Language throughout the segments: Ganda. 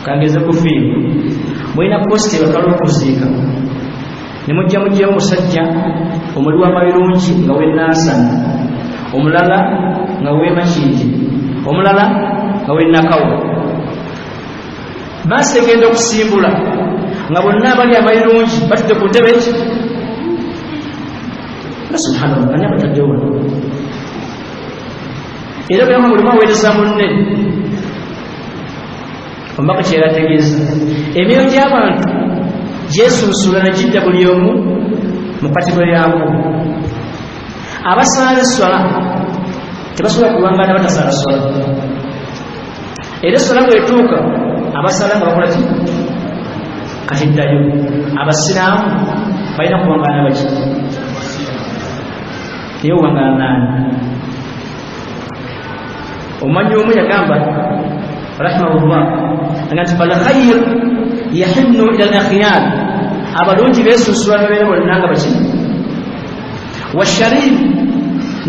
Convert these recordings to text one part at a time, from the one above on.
Kangeze kufiirwa mulina positi batwala okuziika ne mujja mugyamu omusajja omuli w'amayirungi nga w'enansana, omulala nga w'emakindi, omulala nga w'enakawa. Baasi egenda okusimbula nga bonna abali amayirungi batudde ku ntebe eki. Subhanallah, ani abataddewo wano? Era bweyama mulimu aweereza munne. Omubaka kyera ategeeza emyoyo gy'abantu gyesunsula ne gidda buli omu mu kategore yaako. Abasaala esswala tebasobola kulwangana batasaala swala, era esswala bwetuuka abasaala nga bakola ki? Kati ddayo, abasiraamu balina kuwangana baki? Naye owangana naani? Omumanyi omu yagamba rahimahullah nga nti falkhair yahinnu ila al akhyar, abalungi besunsula babeera bonna nga baki, washarir,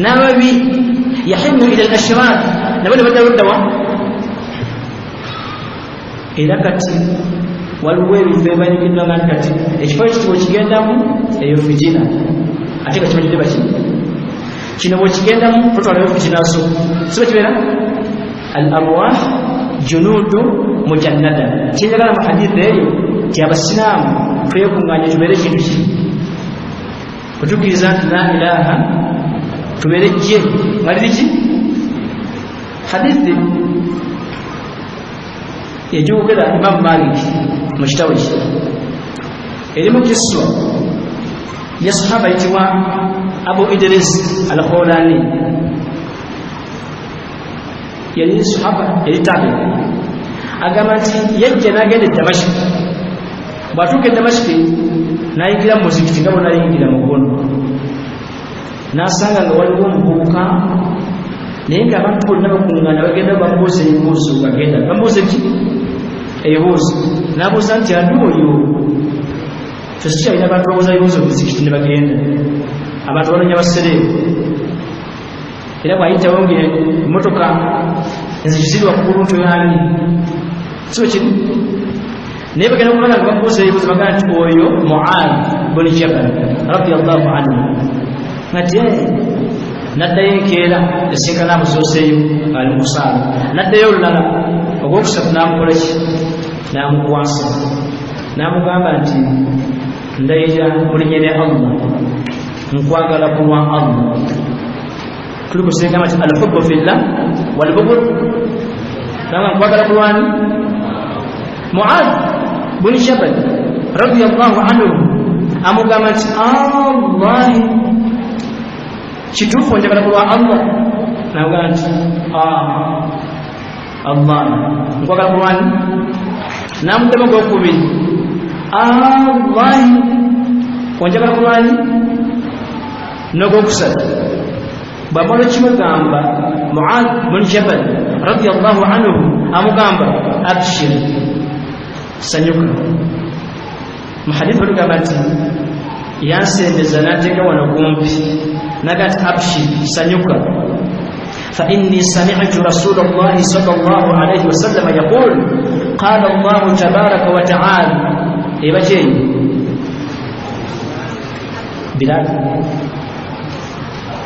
n'ababi, yahinnu ila al ashrar, nabo ne badda luddawa. Era kati waliwo ebifo ebimanyikiddwa nga nti kati ekifo ekiti bwekigendamu eyo fitina, ate nga kimanyidde baki kino bwekigendamu totwalayo fitina zo, siba kibeera al arwah junudu mujannada. Kyenjagala mu haditha eyo ti abasiraamu twekuŋŋanye tubeere ekintu ki otukkiriza nti la ilaha, tubeere jje nga liri ki. Hadithi ejogera Imamu Malik mu kitabo kye erimu kiswa ya sahaba yitibwa Abu Idris al Khulani, yali sahaba, yali tabi. Agamba nti yajja n'agenda e Damashiki. Bw'atuuka e Damashiki n'ayingira mu muzikiti nga bwonayingira mu guno, n'asanga nga waliwo omuvubuka, naye nga abantu bonna bakuŋŋaana bagenda bamubuuza ebibuuzo, bagenda bamubuuza ki ebibuuzo. N'abuuza nti ani oyo? Ffe sikyalina abantu babuuza bibuuzo mu muzikiti ne bagenda, abantu banoonya basereebu. Era bw'ayitawo nga emmotoka enzigi ziri waggulu nti oyo ani? Sibe kiri, naye bagenda kubanga nga bamubuuza ebibuuzo, bagamba nti oyo Muad buni Jabal radiallahu anhu. Nga ti naddayo enkeera esinkana amusooseeyo ali mu kusaala, naddayo olulala ogwokusatu n'amukola ki? N'amukwasa, n'amugamba nti ndayira mu linnya lya Allah, nkwagala ku lwa Allah. Tuli kusigamba nti alhubbu fillah walbugud, nanga nkwagala ku lwani? Muad buni Jabal radiallahu anhu amugamba nti allahi, kituufu njagala ku lwa Allah? Namugamba nti Allah, nkwagala ku lwani? Namuddamu gwokubiri, allahi, onjagala ku lwani? Nogwokusatu bwamala okimugamba, Muad bun Jabal radiallahu anhu amugamba abshir, sanyuka. Muhadithi batugamba nti yansembeza nateeka wano kumpi, naga nti abshir, sanyuka, فإني سمعت رسول الله صلى الله عليه وسلم يقول قال الله تبارك وتعالى. إيه بجي بلال،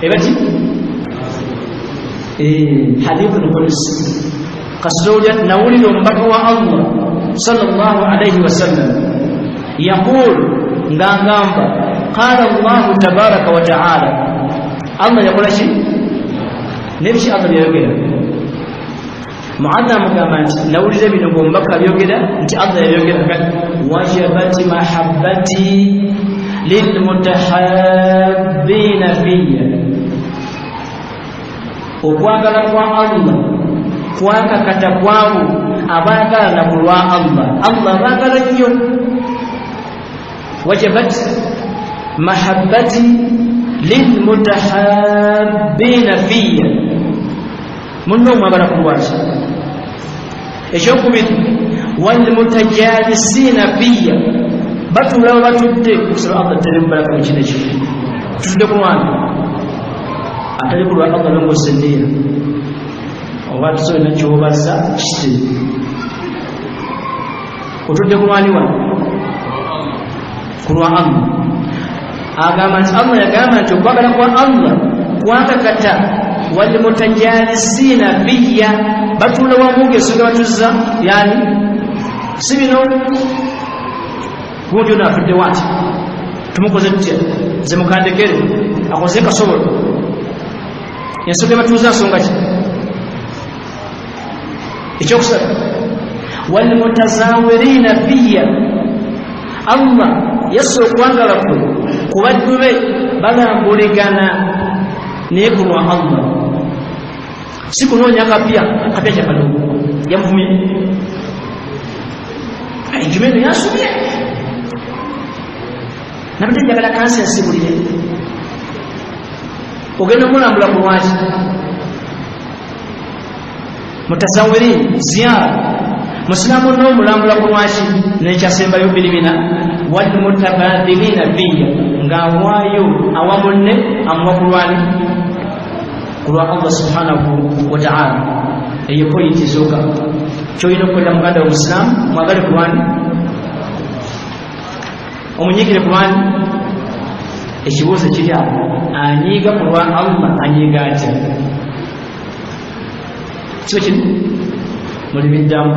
إيه بجي إيه حديث القدس قصدوا نولد بقوى الله صلى الله عليه وسلم يقول ngangamba قال الله تبارك وتعالى. الله يقول شيء nebiki Allah byayogera? Muadha amugamba nti nawulira bino ngaomubaka byogera nti Allah yabyogera, wajabat mahabbati lilmutahabina fiya, okwagala kwa Allah kwakakata kwabo abaagalana ku lwa Allah. Allah baagala nnyo. Wajabat mahabbati lilmutahabina fiya, munno omwagala ku lwaki? Ekyokubiri, walmutajalisina fiya, batuula we batudde kusaba Allah tere mubaraka mu kino ekifo. Tutudde ku lwani? Atali ku lwa Allah longosa enniya oba tusobola kyobaza kite. Otudde ku lwani wano? Ku lwa Allah. Agamba nti Allah yagamba nti okwagala kwa Allah kwakakata walmutajalisiina biya, batuula wamu ngaensonga batuzza yani si bino gundi ono afuddewo ati tumukoze tutya, nze mukandekere akoze kasobola. Ensonga ebatuuza nsonga ki? Ekyokusatu, walmutazawirina fiya, Allah yassa okwagala kwe ku baddu be balambuligana naye ku lwa Allah, si kunoonya kapya kapya kyakadogo yamuvumye ejuma eno yansubye nabadde njagala kansi ensibulire. Ogenda omulambula ku lwaki? Mutazawirin ziyara, musiraamu n'omulambula ku lwaki? Nekyasembayo biribina walmutabadilina biya, ng'awaayo awa munne amuwa ku lwani? Ku lwa Allah subhanahu wataala. Eyo pointi esooka kyolina okukolera muganda wo musiraamu, mwagale ku lwani, omunyigire ku lwani. Ekibuuzo kiri awo, anyiiga ku lwa Allah anyiiga atya? Kiba kiri muli biddamu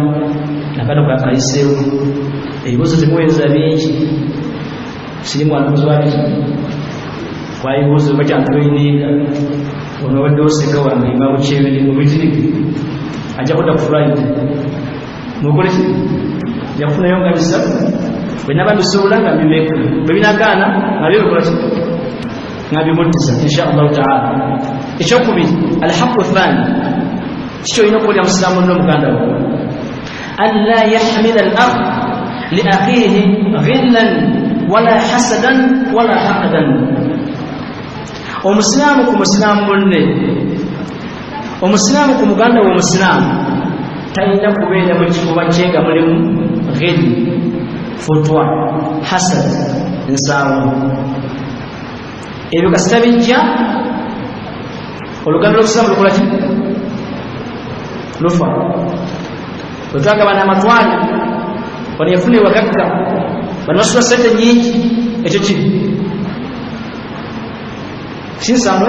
nakano kakayiseewo. Ebibuuzo temuweereza bingi, siri mwanuzi wabiki wabibuuzo bakyantuliniiga ono obadde oseka wange imabukyebeni mubitiri ajja kudda ku Friday mukole ki, ajja kufunayo nga bisatu bwe naba mbisuubula nga mbimeka, bwe binagaana nga bibikola ki, nga bimuddiza insha allahu taala. Ekyokubiri, alhaqu thani, kiki olina okukolera musiraamu nno muganda wo? An la yahmila al akh li akhihi ghillan wala hasadan wala haqdan. Omusiraamu ku musiraamu munne, omusiraamu ku muganda we omusiraamu talina kubeera mu kifuba kye nga mulimu ghil, futwa, hasad, nsaawo. Ebyo kasita bijja oluganda lw'obusiraamu lukola ki? Lufa. Bwe twagabana amatwale, bano yafuna ewagagga, bano basula sente nyingi, ekyo kibi sinsaano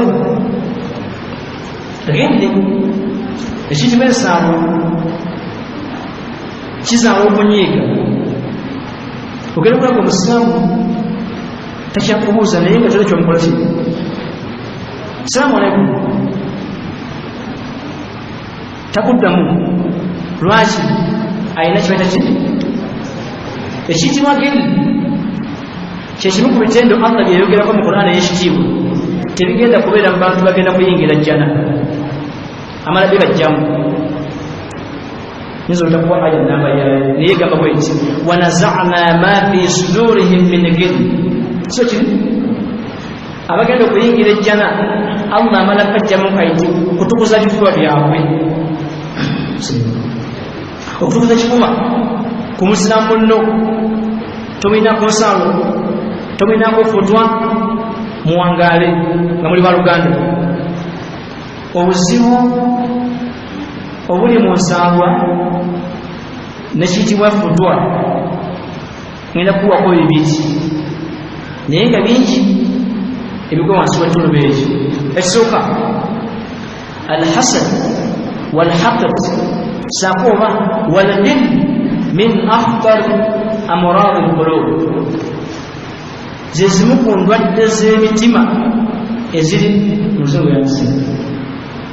ghilli ekiyitibwa ensaano kizaala okunyiiga. Ogenda okulaba omusiraamu takyakubuuza naye nga kyona kyomukola ki, salaamu aleikum, takuddamu. Lwaki? Alina kibaita ki ekiyitibwa ghilli. Kyekimu ku bitendo Allah byeyogerako mu Qur'an ey'ekitiibwa, tebigenda kubeera mu bantu bagenda kuyingira jjana, amala bibajjamu. Nyinza obutakuwa aya namba yayo, naye egamba bweti wanazana ma fi sudurihim min ghil. So kiri abagenda okuyingira ejjana Allah amala bajjamu kaiti kutukuza bifuba byabwe, okutukuza kifuba ku musiraamu munno tomulinako nsalo, tomulinako futwa, muwangaale nga muli baluganda. Obuzibu obuli mu nsaalwa nekiyitibwa futwa ngenda kuwako bibiri, naye nga bingi ebigwa wansi wetuluba ekyo. Ekisooka, alhasad walhaqd saako oba walghil min akhtar amrad alqulub, ze zimu ku ndwadde z'emitima eziri muzungu yansi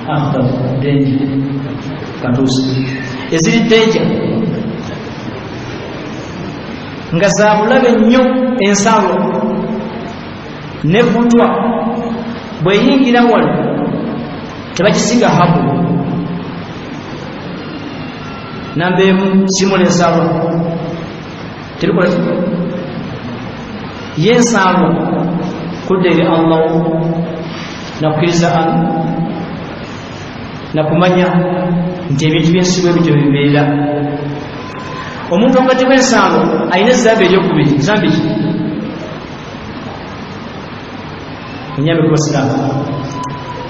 akhtar danger katuusi, eziri danger nga za bulabe nnyo. Ensalo ne futwa bweyingira wano tebagisiga habu. Namba emu, simula ensalo tebikola ki ye ensalo kudda eri Allah nakukkiriza Allah nakumanya nti ebintu byensi bwe bityo bibeera. Omuntu wakati w'ensango alina ezambi eryokubiri, zambi ki? Munyambe ku basiraamu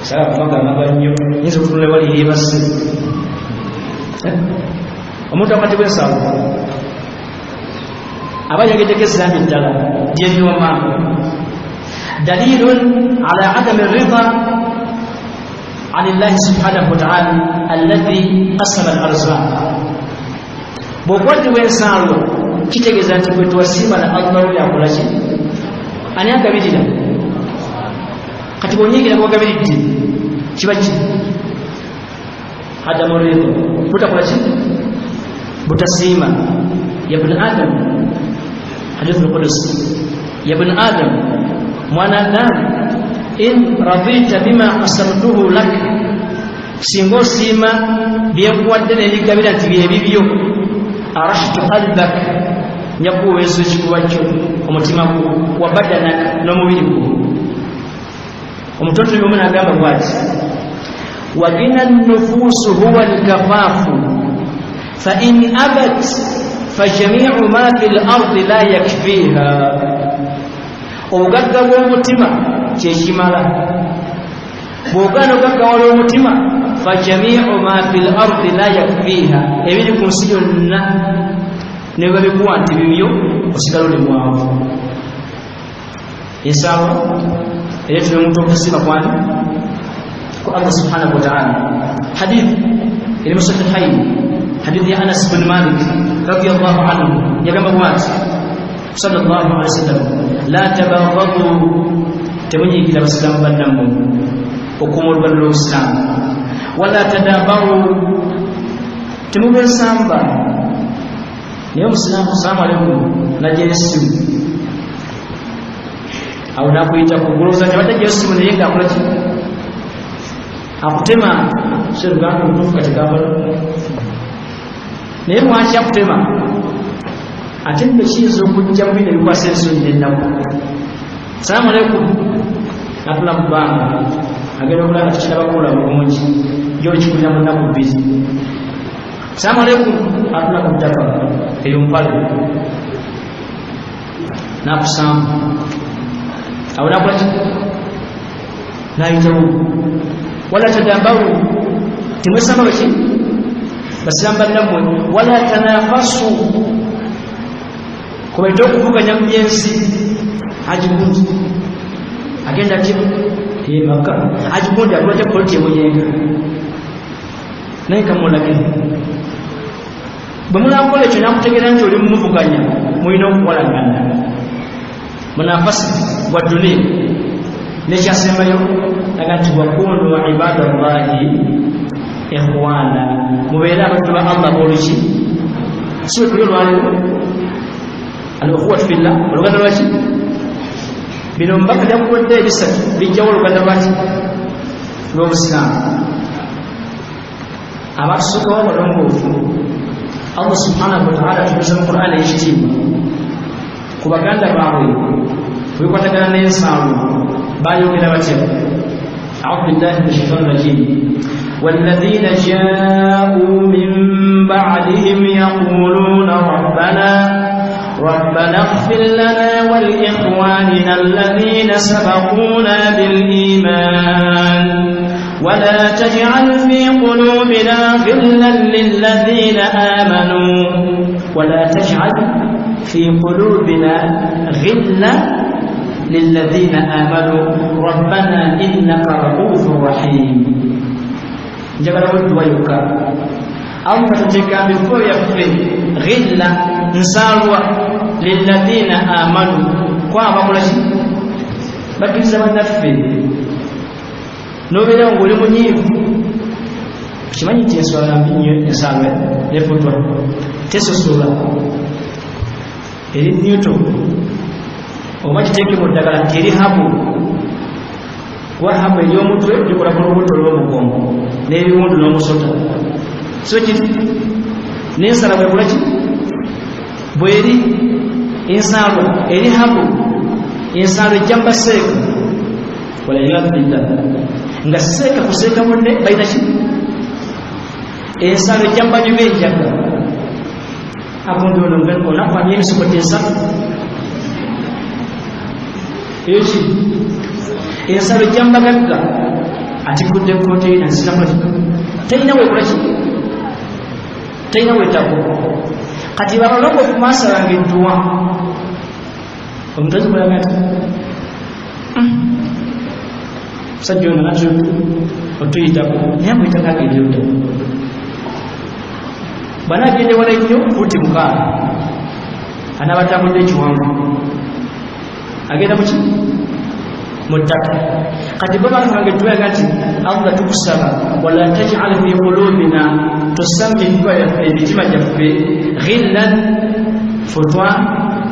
saala kubagamba nnyo, yinza okutunula wali yeebase. Omuntu wakati w'ensango Aba yageddeko ezambi ddala lyenyooma. Dalilun ala adami rida an llahi subhanahu wataala alladhi qasama al arzaq. Bw'okwattibwa ensaalwa kitegeeza nti gwe tewasiima na Allah oyo akola ki? Ani agabirira? Kati bw'onyiigira bw'ogabiridde kiba ki? Adamu ridha, butakola ki? Butasiima. Ya bni Adam, hadithu lqudusi, ya bni Adam, mwana Adamu, in radita bima qasamtuhu lak, singa osiima byenkuwadde nebigabira nti byebibyo, arahtu qalbak, nja kuweesa ekikuba kyo, omutima gwo, wa badanak, n'omubiri gwo. Omutontomi omu n'agamba bwati, wagina nufuusu huwa alkafaafu fa in abat fajamiu ma fi lardi la yakfiha. Obugagga bw'omutima kyekimala, bw'ogaana ogaggawala omutima, fajamiu ma fi lardi la yakfiha, ebiri ku nsi yonna ne babikuwa nti bibyo, osigala oli mwavu. Ensaalwa ereetera omuntu okusiima kwani? Ku Allah subhanahu wataala. Hadith eri mu Sahihain, hadith ya Anas bin Malik radiallahu anhu, yagamba bwati sallallahu alaihi wasallam, la tabaghadu, temunyiigira basiraamu bannammwe, okuuma oluganda lw'obusiraamu, wala tadabaru, temubesamba. Naye omusiraamu, salaamu aleikum, najja essimu awo nakuyitako, gulowooza nti abadde ajjayo ssimu, naye ngaakola ki? Akutema. Seruganda olutuufu kati gamba, naye mwaki akutema? Ate nno kiyinza okujja mu bino ebikwasa ensonyi n'ennaku. Salaamu aleikum, natula mu bbanga, agenda okulaba nga tukirabakula bulungi, gyoli kikulira mu nnaku 2. Salaamu aleikum, atula ku ttaka eyo mpale nakusamba awo, nakola ki? Nayitawo. Wala tadambaru, temwesamba baki basiramu bannammwe. Wala tanafasu, kubaite okuvuganya mu byensi. Haji gundi agenda atya Maka? Haji gundi akola tya poloti emunyenga? Naye kamulage bwe munakola ekyo, nakutegeera nti oli mumuvuganya, mulina okukolagana munafasi gwa duniya. Nekyasembayo aga nti wakunu ibadallahi ikhwana, mubeere abantu ba Allah boluki. Si bwe tuli olwaliro, al ukhuwatu fillah, oluganda lwaki? Bino mbaka byakuwadde ebisatu bijjawo oluganda lwaki? Lw'obusiraamu. Abatusookawo abalongoofu, Allah subhanahu wataala atubuza mu Qur'ani ey'ekitiibwa ku baganda baabwe kubikwatagana n'ensango, bayogera batya? Audu billahi min shaitani rajim. والذين جاءوا من بعدهم يقولون ربنا اغفر لنا ولإخواننا الذين سبقونا بالإيمان ولا تجعل في قلوبنا غلا للذين آمنوا، ولا تجعل في قلوبنا غلا للذين آمنوا ربنا إنك رؤوف رحيم. Njagala wedduwa yokka. Allah tuteeka bifo byaffe ghilla, nsaalwa, lilladhina amanu, kwa abakola ki? Bakkiriza bannaffe. Nobeera ng'oli munyiivu, kimanyi nti enswala mbi nnyo, ensaalwa nefutwa tesosola, eri newto, oba kiteeke mu ddagala nti eri habu, kuba habu ery'omutwe likola ku lubuto olw'omugongo n'ebiwundu n'omusota, so kiri n'ensala bwekola ki? Bweri ensaalwa eri habu, ensaalwa ejja mu baseeka, waliyadu billah, nga seeka kuseeka munne balina ki? Ensaalwa ejja mu banywi b'enjaga, agundi ono onakwamya emisokoti esatu eki. Ensalo ejja mu bagagga, atikudde konteyina nzinakola talina wekola ki? Talina wetako. Kati babalongoofu mwasalanga edduwa. Omuntu ayinza okulaga nti musajja ono natyo otuyitako, naye amuyitako agende ludda. Bw'anaagenda ewala ennyo fuuti 6, anaaba atambudde ekiwanvu, agenda muki? Mu ttaka. Kati bo bange tuyaga nti Allah tukusaba wala taj'al fi qulubina, tusammi emitima gyaffe ghillan futwa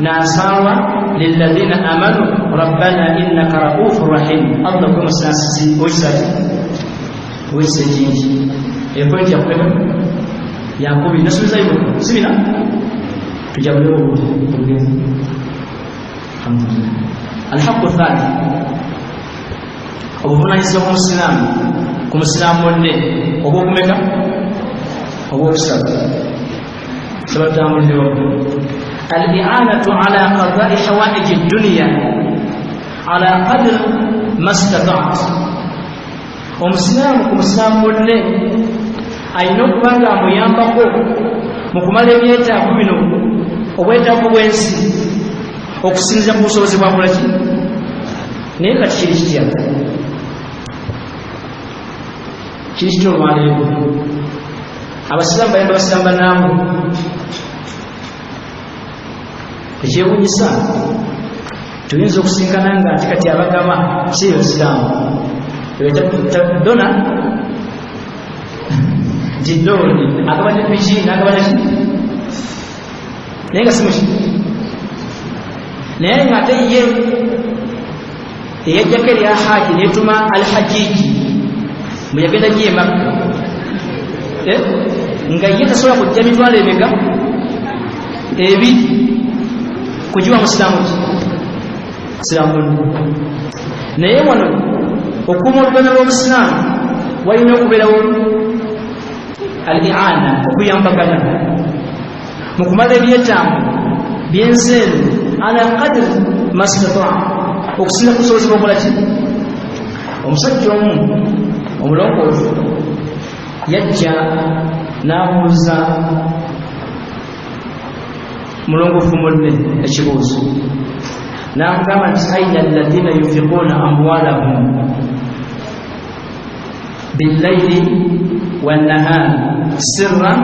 nasawa lilladhina amanu rabbana innaka ra'ufur rahim. Allah gwe musaasizi owekisa owekisa ekingi. Epointi yakuleka yakubiri nasubizayo sibina tujabule obugezi. Alhamdulillah. Alhaqu thalith, obuvunanyizibwa bw'omusiraamu ku musiraamu munne obwokumeka? Obwokusatu. Sebatambulire waggulu. Al-i'anatu ala qada'i hawaiji dunya ala qadri mastata'at. Omusiraamu ku musiraamu munne alina okuba nga amuyambako mu kumala ebyetaago bino, obwetaago bw'ensi, okusinziira ku busobozi bwakola ki. Naye kati kiri kitya? Kiri kitya olwaleero? Abasiraamu bayamba basiraamu bannaabwe. Ekyewuunyisa, tuyinza okusinkana nga ate kati abagaba si basiraamu, dona nti doni agaba ne piki n'agaba neki, naye nga si muki, naye nga ate ye eyajjako erya haji netuma alhajiji mwe yagenda giye Makka, nga ye tasobola kujja mitwalo emeka ebiri kugiwa musiraamu ki? Musiraamu munne. Naye wano okuuma oluganda lw'omusiraamu walina okubeerawo al-i'ana, okuyambagana mu kumala ebyetaago by'ensi eno ala qadri mastataa, okusinza ku busobozi bw'okola ki. Omusajja omu omulongoofu yajja n'abuuza mulongoofu munne ekibuuzo, n'amugamba nti aina alladhina yunfiquuna amwalahum billayli wannahar sirran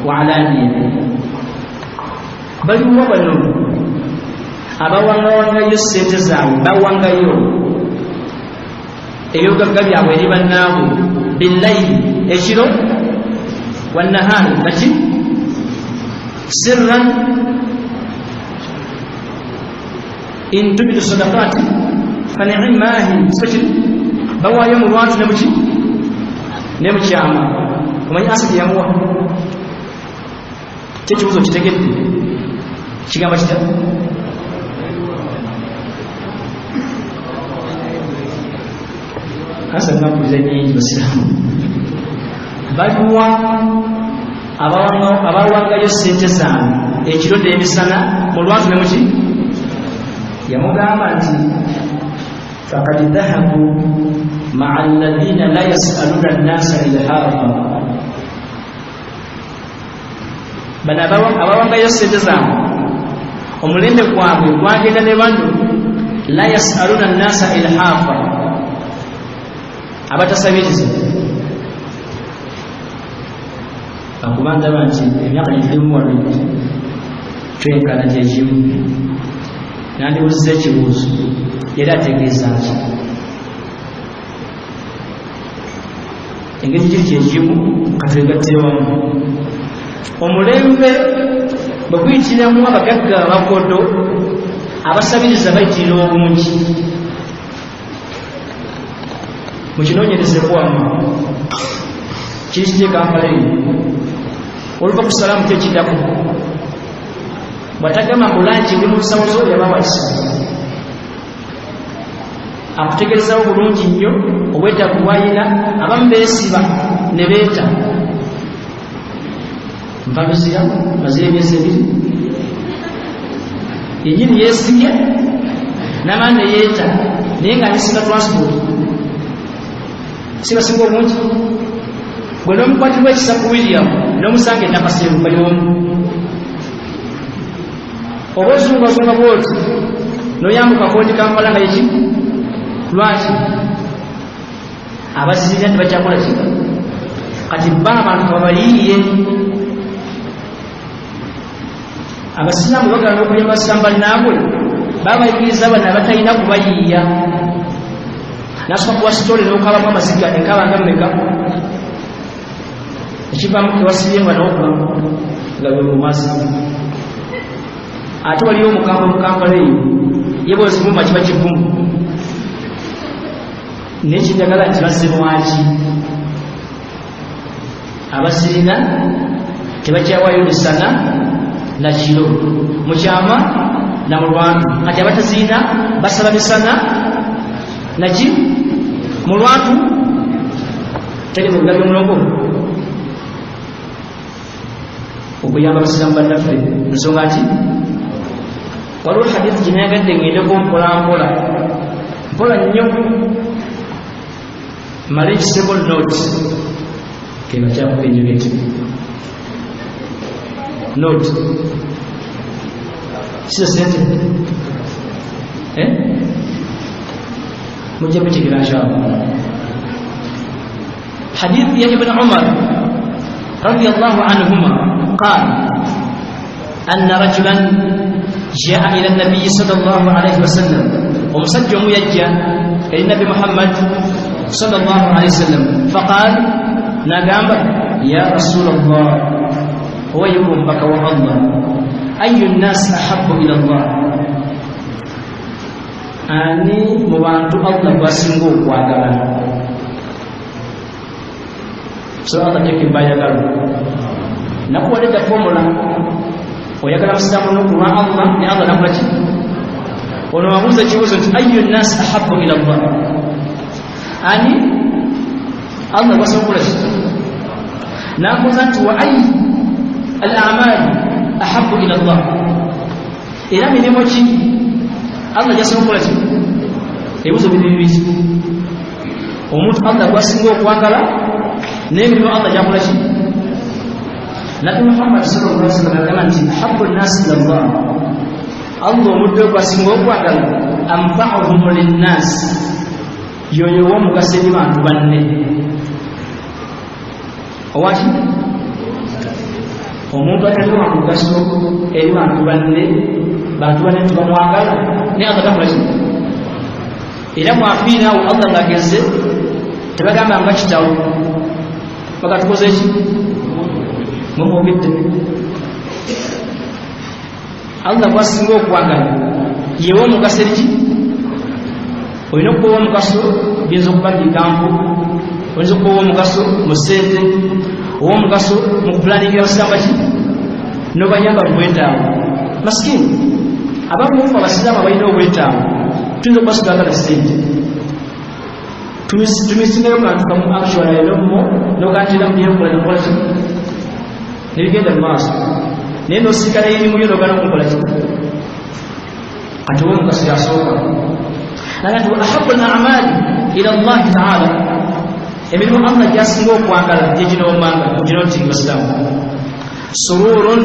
wa alaniya. Baliwo bano abawangawangayo ssente zaabwe, bawangayo ebyobugagga byabwe eri bannaabwe billayli, ekiro, wannahar naki, sirran in tubidu sadaqati fa ni'mahi, bawaayo mu lwatu ne muki ne mukyama. Omanyi asidi yamuwa kyekibuuzo kitegedde kigamba kita? Asa ngampulira nyingi basiraamu baliwa abawangayo ssente zaabwe ekiro n'emisana mu lwatu ne muki. Yamugamba nti faqad dhahabu ma'a alladhina la yas'aluna an-nasa ilhafa. Bano abawangayo ssente zaabwe omulembe gwabwe gwagenda ne bano la yas'aluna an-nasa ilhafa, abatasabiriza. Akuba ndaba nti emyaka gyetulimu wano twenkana kyekimu, nandibuuziza ekibuuzo yali ategeeza ki? Engeri kiri kyekimu katwegattire wamu. Omulembe bwe guyitiramu abagagga abakodo abasabiriza bayitirira obungi. Mukinoonyerezeko wamu kiri kitya e Kampala eyo? Oluva ku salaamu kyekiddako bw'atagamba mbu lanki eri mu nsawo zo yaba wakisa, akutegerezawo bulungi nnyo obwetaavu bw'alina. Abamu beesiba ne beeta nva Luzira mazira emyezi ebiri yennyini yeesibye n'amala ne yeeta, naye nga amisinga transport si basinga obungi. Gwe n'omukwatirwa ekisa ku William n'omusanga e Nakaseru bali omu, oba ozungazunga bwoti Noyambuka koti Kampala nga yeki lwaki abazirina tebakyakola ki? Kati ba abantu babayiiye. Abasiraamu bagala n'okulya basiraamu bannaabwe, babayigiriza bano abatalina kubayiiya. Nasooka kuwa sitole n'okabamu amaziga enkaba nga mmeka, ekivaamu kewasibye nga n'okuba nga bwe mu maaso. Ate waliyo omukambwe mu Kampala eyo, ye bw'ozivuma kiba kivumu. Naye kinjagala nti bazze lwaki abazirina tebakyawayo misana na kiro, mu kyama na mu lwatu. Kati abatazirina basaba misana naki mu lwatu. Tegeza ebigabya omulongo okuyamba abasiraamu bannaffe. Nsonga ki? Waliwo hadithi gyenayagadde ngendeko mpola mpola mpola nnyo, male ekiseko note kebakyakuba enjogeti note sizo sente mujja mukigira inshallah. Hadith ya Ibn Umar radiyallahu anhuma قال أن رجلا جاء إلى النبي صلى الله عليه وسلم، ومسجم يجا إلى النبي محمد صلى الله عليه وسلم، فقال نقام يا رسول الله، هو يقوم بك والله، أي الناس أحب إلى الله؟ أني مبانتو الله واسنغو وعدلا سؤال الله كيف بايا nakuwadde formula oyagala musiraamu n'okulwa Allah ne Allah nakola ki? Ono wabuuza ekibuuzo nti ayu nnaasi ahabbu ila Allah, ani Allah gwasobola ki? Nakubuuza nti wa ayu al a'maali ahabbu ila Allah, era mirimu ki Allah gyasobola ki? Ebibuuzo biri bibiri, omuntu Allah gwasinga okwagala n'emirimu Allah gyakola ki? Nabi Muhammad sallallahu alaihi wasallam agamba nti ahabbu nnaasi ila Allah, Allah omuddu gwasinga okwagala anfa'uhum linnaasi, yoyo ow'omugaso eri bantu banne. Owaki omuntu atali wa mugaso eri bantu banne, bantu banne tebamwagala naye Allah takola ki? Era mwafiira awo Allah ng'ageze tebagamba nga kitawo bagatukoze ki? Mumwogedde. Allah gwasinga okwagala yewa omugaso eriki? Olina okuba omugaso biyinza okuba bigambo, oyinza okuba omugaso mu ssente, owa omugaso mu kupulaningira basiraamu ki n'obayamba mu bwetaavu. Masikini abamu mufu abasiraamu abalina obwetaavu tuyinza okuba situagala ssente, tumisingayo kantu kamu actually alinomo n'okantera mu byenkola nokola ki nebigenda mu maaso, naye n'osiikana erimu yo n'ogana okukola ki? Kati owa omugaso yasooka naga nti ahabu al-a'maali ila Allahi taala, emirimu Allah gyasinga okwagala gyeginoomanga ginooti basiraamu sururun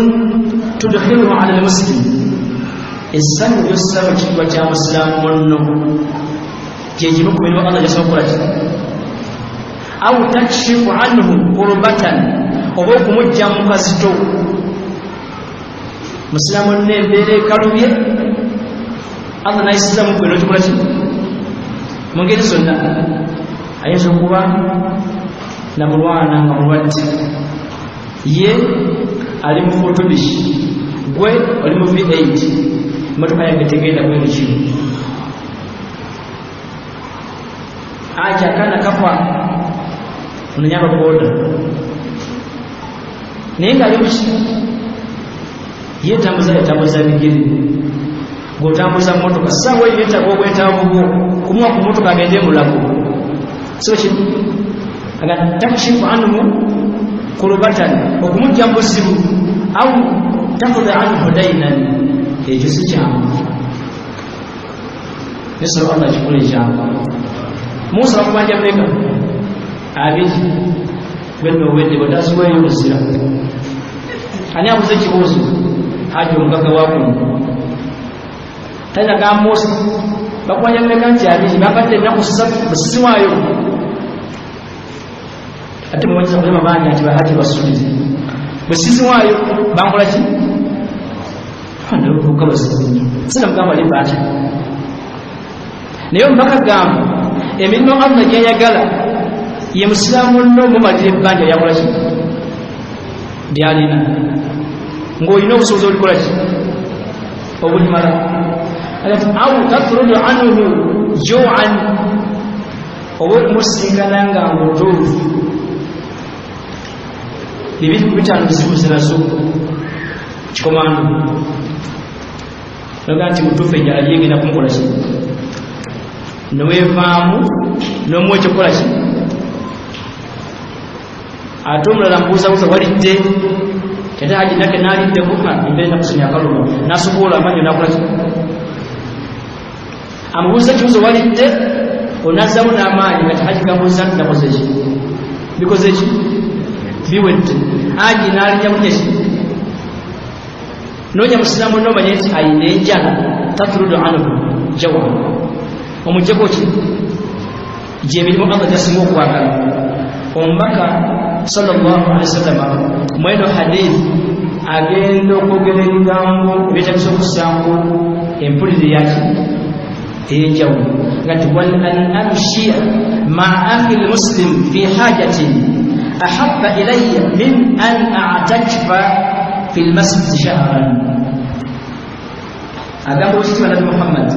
tudkhiluhu ala al-muslim, essanyu lyossa mu kiggwa kya musiraamu munno gyegimu ku mirimu Allah gyasinga okukola ki? Au takshifu anhu kurbatan, oba okumujja mu kazito. Musiraamu nne embeera ekalubye Allah nayisiza mu gwe n'okikola ki? Mu ngeri zonna ayinza okuba namulwana nga mulwadde, ye ali mu fotobish, gwe oli mu V8, emotoka yange tegenda kweno kino aja akaana kafa ononyaba boda, naye ng'ali muki yetambuza yatambuza bigere, gwotambuza mmotoka ssaawa eyo yeetaaga obwetaavu bwo kumuwa ku mmotoka agende mulago. So ki aga takshifu anhu kurbatan, okumujja mu buzibu, au takuda anhu dainan, ekyo si kyangu. Nesaba Allah kikole ekyangu. Musa bakubanja mmeka? Abiri. Gwenno owedde bw'otaziweeyo buzira. Ani abuuza ekibuuzo? Haji omugagga wa kuno. Talina gamuusa bakwanya mmeka nti abiri bampadde ennaku ssatu bwesiziwaayo ate muwanyiza kulema bangi nti bahaji basuubize bwe siziwaayo bankola ki abavubuka bazibu nnyo sinamugamba limba atya naye omubaka gamba emirimu Allah gyeyagala ye musiraamu nno mumalira ebbanja lyakola ki lyalina ng'olina obusobozi olikola ki obulimala au tatrudu anhu juan oba okumusinkana nga mutuufu 2 ku 5 bizibu zinazo kikomando noga nti mutuufu enjala lyegenda kumukola ki newevaamu nomuwa ekyokukola ki ate omulala mbuuzabuuza walidde ate haji nake naliddeko embeera enaku zino yakaluma nasukula amanyo nakola ki amubuuza ekibuuzo walidde onazzamu n'amaanyi kati haji gambuuza nti nakoze ki bikoze ki biwedde haji n'alinnya bunya ki noonya musiraamu nomanye nti ayina enjala tatrudu anhu jawa omugjeko ki gyemirimu Allah gyasinga okwagala omubaka sallallahu alaihi wasallama mweno hadith agenda okwogera ebigambo ebyetagisa okussanku empulire yaki ey'enjawulo nga ti wan an amshiya maa akhi lmuslim fi hajatin ahabba ilaya min an atakfa fi lmasjidi shahran agamba owekitiibwa Nabi Muhammad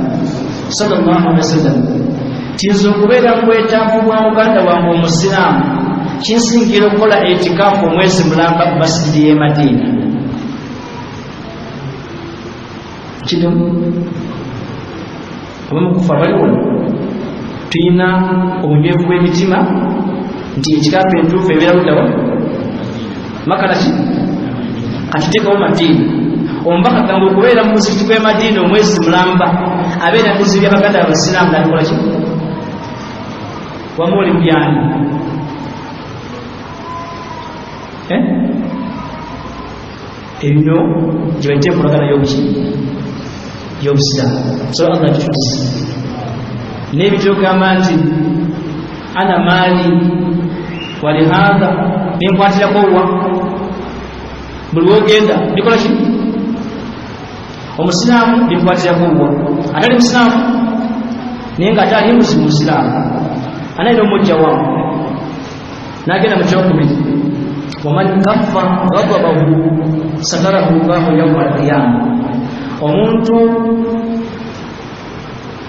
sallallahu alaihi wasallam tinza okubeera mu bwetaavu bwa muganda wange omusiraamu kinsingira okukola etikafu omwezi mulamba mu masijidi y'e Madiina kiddemu abamukufa baliwo tulina obunywevu bw'emitima nti ekikapu entuufu ebeera luddawa makalaki katiteekawo Madiina omubaka gamba okubeera mu muzikiti gw'e Madiina omwezi mulamba abeera bizibu byabaganda abasiraamu nabikola ki wamu oli mubyani ebino gye bayita enkolagana y'obuki y'obusiraamu so Allah kitutisa n'ebitogamba nti ana maali walihaadha nenkwatirako wa buli wogenda bikola ki omusiraamu bikwatirako wa atali musiraamu naye nga ate ali musiraamu anayina omujja wamu nagenda mu kyokubiri waman kaffa ghadabahu satarahu llahu yauma alqiyama omuntu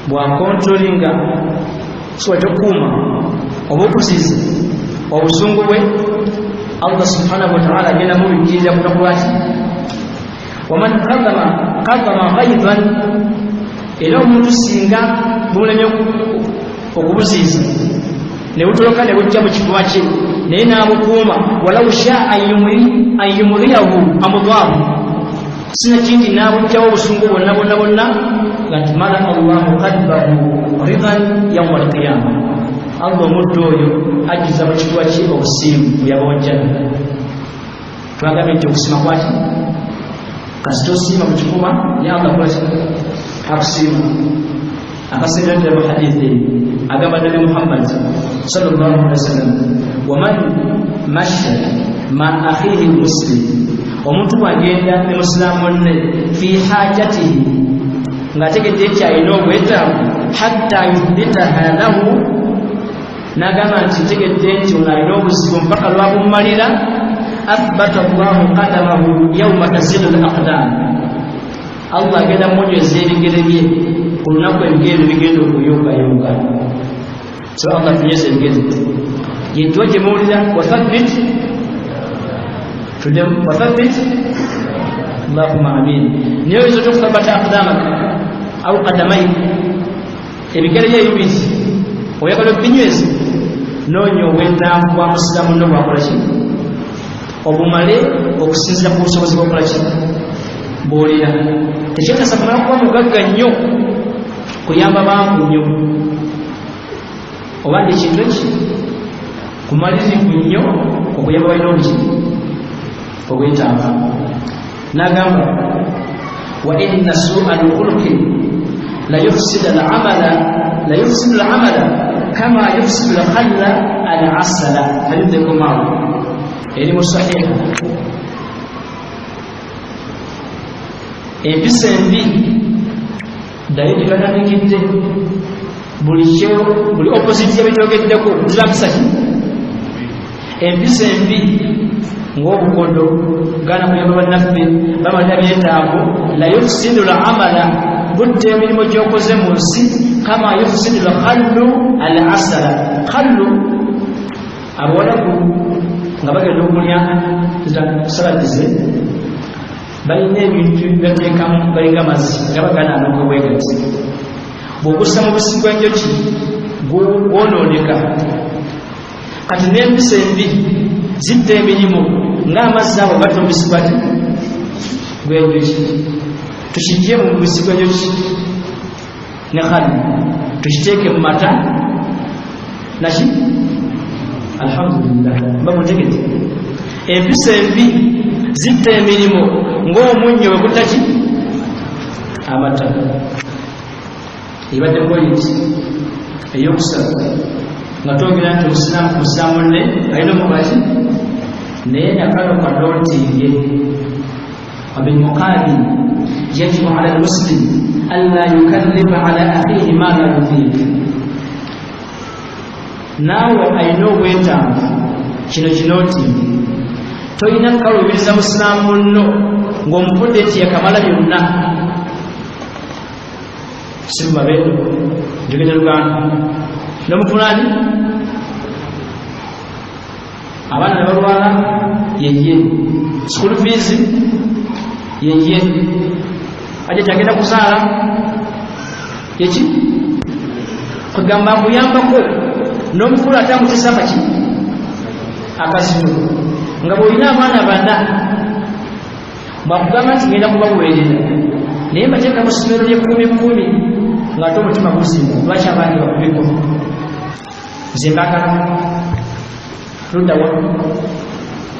bwakontrolinga kiwa kyokuuma oba okuziza obusungu bwe Allah subhanahu wataala agenda mubikirira kunaku lwaki waman kadama ghaidan era omuntu singa bumulemye okubuziiza ne butoloka ne bujja mu kifuba kye naye n'abukuuma walau shaa an yumuriyahu amudaahu sinakindi n'abugjawo obusungu bwonna bwonna bwonna nga nti malaa Allahu qalbahu ridan yauma alqiyama Allah omuddu oyo ajjuza mu kifuba kye obusiimu bweyabawajjana twagambye nti okusima kwaki kasita osiima mu kifuba ne Allah kolaki akusiima akasingatira mu hadithi agamba Nabi Muhammad sallallahu alaihi wasallam waman masha ma akhihi muslim omuntu bwagenda ne musiraamu munne fi hajatihi ng'ategedde nti alina obwetaavu hatta yuthbitaha lahu n'agamba nti ntegedde nti ono alina obuzibu mpaka lwabummalira athbata Allahu qadamahu yauma tazilu l aqdam Allah agenda munyweza ebigere bye ku lunaku ebigere bigenda okuyungayunga so Allah tunyweza ebigere yedduwa gye muwulira wathabbit tuddemu wathabbit Allahumma amin naye oyinza otya okuthabata aqdamaka au qadamaik ebigere bye ebibiri oyagala obinyweza noonya obwetaavu bwa musiraamu nno bwakola ki obumale okusinzira ku busobozi bwakola ki bwolina tekyetasa kumala kuba mugagga nnyo kuyamba bangu nnyo oba ndi ekintu eki kumalirivu nnyo okuyamba balina obuki obwetaavu n'agamba wa inna sua lkhuluqi La yufsidu al-amala kama yufsidu al-khalla al-asala. Hadith ekomawo eri mu sahiha. Empisa embi ddayo gyebatandikidde buli opposite yabyogeddeko ziba mpisa ki? Empisa embi ng'obukodo gaana kuyamba bannaffe bamalira byetaago. La yufsidu al-amala, butta emirimu gy'okoze mu nsi. Kama yufsidu al-khallu al-asala. Khallu abawalabu nga bagenda okulya saladize balina ebintu byateekamu galinga amazzi nga bagana anoka bwegati. Bw'ogussa mu busi bw'enjoki gwonooneka. Kati n'empisa embi zitta emirimu ng'amazzi ago gatta omubisi gwaki gw'enjoki. Tukijje mu mubisi gw'enjoki ne khallu tukiteeke mu mata naki. Alhamdulillah, bamutegete. Empisa embi zitta emirimu ng'omunnyo bwe gutta ki? Amata. Ebadde pointi eyokusatu nga twogera nti omusiraamu ku musiraamu munne alina omukolaki, naye nakano kadootinge. Wabilmuqabil yajibu ala almuslim alla yukallifa ala akhihi ma la yutiq. Naawe alina obwetaavu, kino kinootinge. Tolina kukaluubiriza musiraamu munno ng'omufudde nti yakamala byonna. Simubabeedo njogedde Luganda n'omufulani abaana ne balwala yeye, school fees yeye, aje kyagenda kuzaala yeki, kugamba akuyambako n'omukulu ate amutesa akaki akazito. Nga bw'olina abaana bana bwakugamba nti ngenda kubabuweerera, naye mbateeka mu ssomero ly'ekkumi kkumi ng'ate omutima guzimba. Lwaki abandi bakubiko? Nze mbagala luddawa,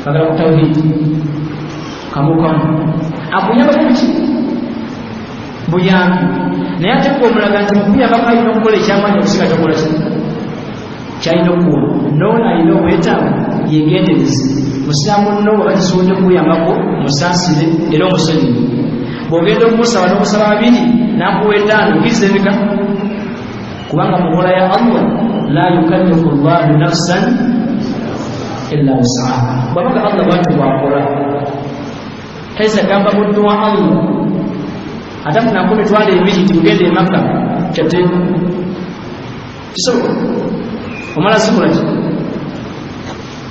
bagala ku tawhidi kamukamu akuyambako biki buyambi, naye ate gwe omulaga nti mukuyambako alina okukola ekyamaanyi okusinga kyokola ki kyalina okuwa. Noono alina obwetaavu yegendereze. Musiraamu nno bwaba kisobodde okuyambako musaasire era omusonyiwe. Bw'ogenda okumusaba n'okusaba babiri n'akuwa etaano, okkiriza emeka? Kubanga mu nkola ya Allah la yukallifu llahu nafsan illa wusaha. Bw'abaga Allah bwatyo bw'akola, tayinza gamba muddu wa Allah atafunako mitwalo ebiri nti mugende e Makka kyatteeka kisobola omala zikola ki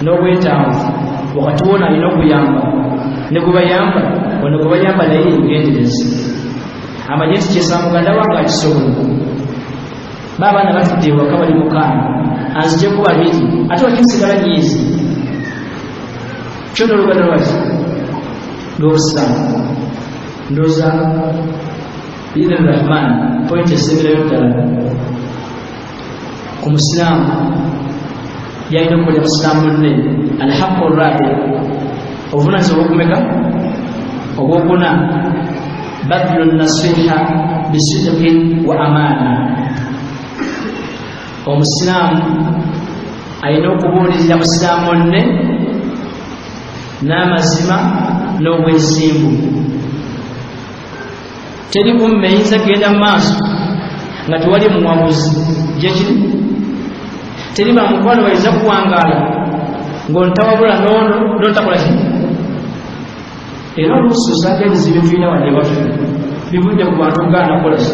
n'obwetaavu. Wakati wona alina okuyamba ne gwebayamba ono gwebayamba naye yegendereze amanye nti kyesaba muganda wange akisobola. Ba abaana batudde ewaka bali mukaana anzijeko babiri ate wakinsigala nyiizi kyona oluganda lwaki lwobusiraamu. Ndowooza biidhini rahman pointi esemberayo ddala ku musiraamu byalina okukolera musiraamu munne. Alhaqu rabi, obuvunanyizibwa obwokumeka obwokuna, badlu nasiha bisidqin wa amaana. Omusiraamu alina okubuulirira musiraamu munne n'amazima n'obwesimbu. Teri umma eyinza kugenda mu maaso nga tewali muwabuzi gyekiri. Teri bamukwano bayinza kuwangaala ng'ontawabula n'ono n'otakola ki. Era oluusi osanga ebizibu bitulina wadde waffe bivudde ku bantu kugaana kukola ki.